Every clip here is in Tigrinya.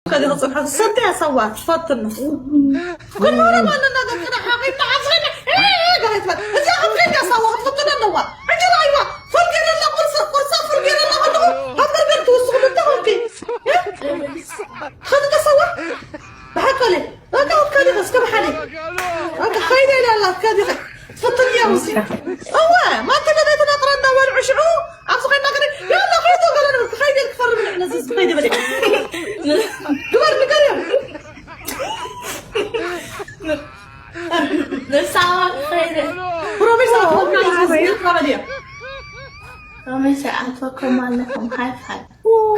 ከዚ ክጽንሖ ሰንተ ያሰዋ ትፈትን ኩሉ ወረ ማለና ደቅና ሓቂና ዓዝና ጋይት ባ እዛ ከም ከይዳ ሰዋ ክትፈትን ኣለዋ እንጂ ራይዋ ፈርጌ ለላ ቁርሳ ቁርሳ ፈርጌ ለላ ከለኹ ሃምበርገር ትውስኹ እንተ ኾንኪ ከዚ ተሰዋ ብሓቀለ ኣታ ወካሊ እስከ ብሓለ ኣታ ኸይደ ኢላ ኣላ ከዚ ትፈትን እያ ውስጥ እዋ ማንተ ለዳይተና ጥራና በልዑ ሽዑ ኣብዚ ኸይድና ገለ ያላ ኸይዶ ገለ ንብል ክኸይደ ክፈርም ንዕነ ዝዝ ኸይደ በለ ግበር ንገር እዮም ንሳዋ ኸይደ ፕሮሚስ ኣትወካ ዝዝያ ትራበል እዮም ፕሮሚስ ኣትወኩም ኣለኹም ሃይ ፋይ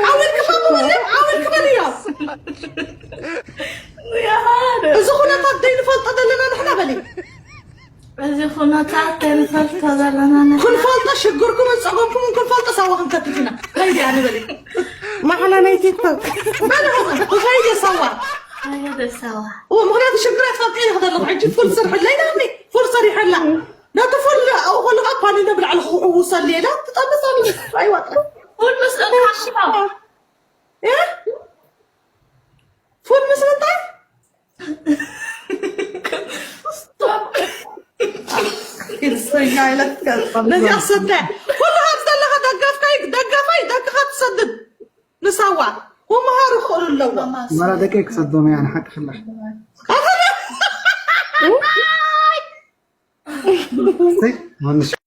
ሓውል ክፈቱ እዮም ሓውል ክፈል እዮም እዚ ኩነታት ዘይንፈልጦ ዘለና ንሕና በሊ እዚ ኩነታት ተንፈልጦ ዘለና ንሕና። ክንፈልጦ ሽግርኩምን ጸገምኩምን ክንፈልጦ ሳዋ ክንከትት ኢና። ከይዲ ኣነ በሊ። ማዕላ ናይ ቲክቶክ። በሊ ኸይዲ ሳዋ። ከይዲ ሳዋ። ኦ ምኽንያቱ ሽግራ ትፈልቀ ይኽደለኹ ሕጂ ፉል ስርሕለይ ናኒ ፉል ሰሪሐላ። ነቲ ፉል ኣብኡ ከለኻ ፓኒ ነብላዕሊ ክሕውሰሉ ኢላ ትጠበስ ኣሉ። ኣይዋጥሩ። ፉል ምስ እንካሽፋ። እ? ፉል ምስ እንታይ? ነዚኣ ሰተ ኩሉ ካብ ዘለኻ ደጋፍካይ ደጋፋይ ደቅኻ ትሰድድ ንሳዋ ክመሃሩ ክኽእሉ ኣለዎም ማራ ደቀይ ክሰዶም እያ ንሓቂ ፍላሽ